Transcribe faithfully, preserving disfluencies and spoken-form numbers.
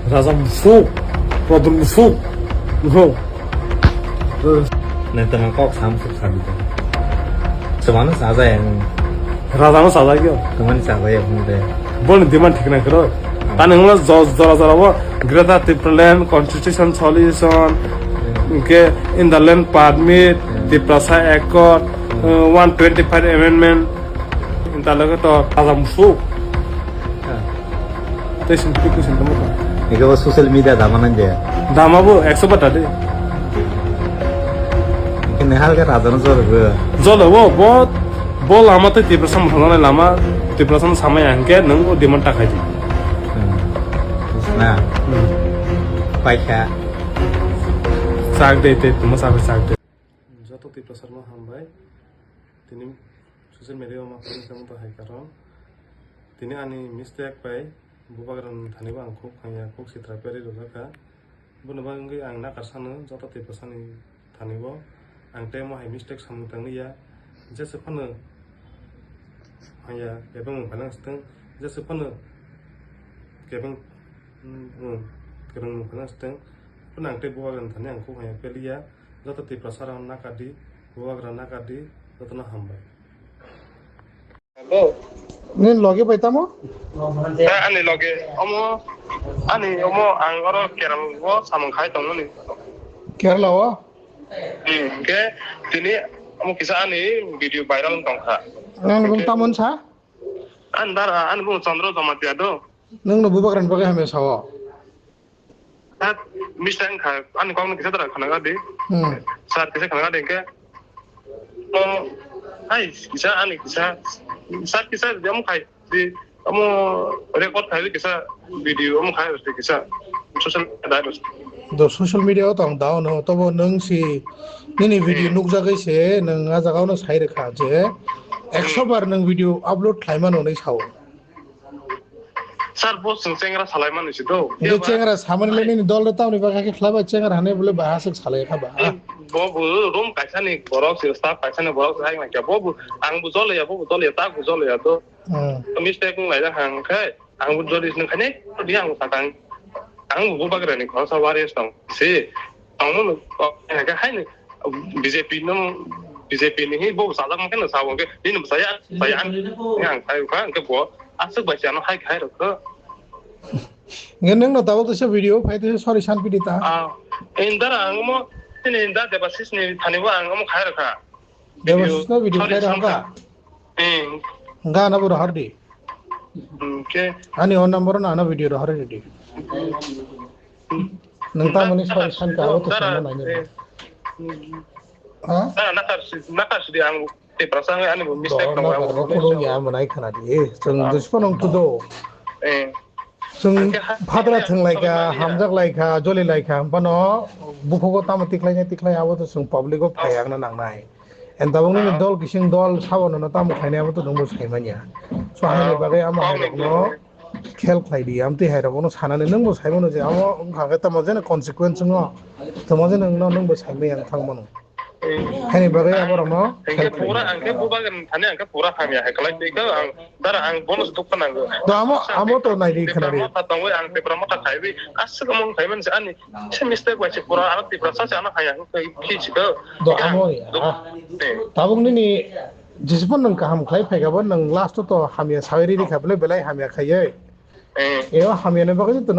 Raja musuk, produn musuk. No. Nang tama kok sam suk sabi. Semana saja yang Raja no saja kyo. Teman saja yang muda. Bon demand thik na kro. Tani hula jora jora bo Greater Tipraland Constitution Solution, ke Inderland Permit, Tiprasa Accord, eh, one twenty-five Amendment. Inta lage to Raja musuk. Tei sing tei kusin tamo ka. Eke bo social media dama nang je. Dama bo ekso bata de. Eke nehal ke raja no jor go. Jolo bo bo bo lama tei Tiprasa mothangnai lama Tiprasa no samai hingke nang o demand ta khai di. Na. Paikha. Sak de te tuma sak sak de. Joto Tiprasa no hambai. Tini social media o ma phone khe motha hai karon. Tini ani mistake bai bubagra ni thani bo ang khuk hanya khuk sitra peri rwjak kha. Bono bagwi ang nakar sano joto Tiprasa ni thani bo ang tei mo hai mistake samung tang ya. Jesa phano hanya kebeng mung phalang steng. Jesa phano kebeng, mm, kebeng mung phalang steng. Phano ang tei bubagra ni thani ang khuk hanya peli ya. Joto Tiprasa rok nakar di, bubagra nakar di, joto no hambai. Hello. Nini loge bai tamo? Eh, ani loge. Omo, ani omo ang oro Kerala o samung khai tongmani. Kerala o? Hmm, ke tini omo kisa ani video viral tongkha. Nang bung tamon sa? An dara, an bung Chandra Jamatia do. Nang no bubagra ni bagwi hamya sao? Sir, mistake wngkha, ani kokno kisa dara khwnaga di. Hmm. Sir, kisa khwnaga di hwnkhe. O, hai, kisa, ani kisa. Sir, kisa, omo khai di, omo record khai di kisa, video, omo khai di kisa. Social media dai. Do social media o tong da ono, tobo nwng si nini video nukjagwi se nwng a jaga ono sai rwkha je ekso bar nwng video upload khlai mano hinwi sao. Sir, bo chwng chengra salai mani si do. Nini chengra samani le nini dol rok tamni bagwi khe khlai bai chengra hane bole bahaswk salai kha ba. Bo bo room kaisa ni borok si, staff kaisa ni borok si hai ma kya. Bo bo ang bo jole ya, bo bo jole ya, ta bo jole ya do. Hmm. Mistake wng lai jak hang khe ang bo jole si nang khane di ang sakang. Ang bo bagra ni khorsa waris tong si. Tongmano, o, hai ni B J P no, B J P ni hi bo sajak mangkhe no sabo ke, nini bwsaya, bwsaya ang, ang khai kha, hwnkhe bo aswk bai chano hai khai rwkha. Nge nwng no tabuk tisa video phai tisa sorry san pidi ta. Ah, indar ang mo, nini indar Debashish ni thani bo ang mo khai rwkha. Debashish no video sorry khai rwkha. Hmm. Ga na bo rohor di. Okay. Ani o number no ano video rohor di. Nwng tamoni sorry san ka o to sana nai. Ha? Dara nakar si, nakar si di ang Tiprasa ang ani bo mistake tong ang. Ko ya manai khana di. Chwng dushman ong tudo. Eh. Chwng phadra thwng lai kha, hamjak lai kha, joli lai kha, bano bukhugo tamo tiklai nai tiklai abo to chwng public o phai ang na nang nai. And tabuk nini dol kising dol sabo nono tamo khainai abo to nwngbo saimanya. So, haini bagwi amo hai rokno khel khlai di, amtwi hai rokno sanani nwngbo saimano je amo wngkha khe tamo jeno consequence wngo, tamo jeno wngno nwngbo saimaya wng thang mano. Haini bagwi amo rokno khel khlai di. Pura ang khe bubagra thani ang khe pura hamya hai khlai twi khe ang dara ang bono se dukha nango. Do amo, amo to nai di khna di. Motha tongwi ang Tipra motha khaiwi aswk among khaiman se ani Se mistake bai se pura ano Tiprasa se ano haya hwnkhe khi si do. Do amo ya. Tabuk nini jisupun nwng kaham khlai phaikha bo nwng last o to hamya sawi riri kha bwle belai hamya khaiwi. Eh. Eo hamya ni bagwi to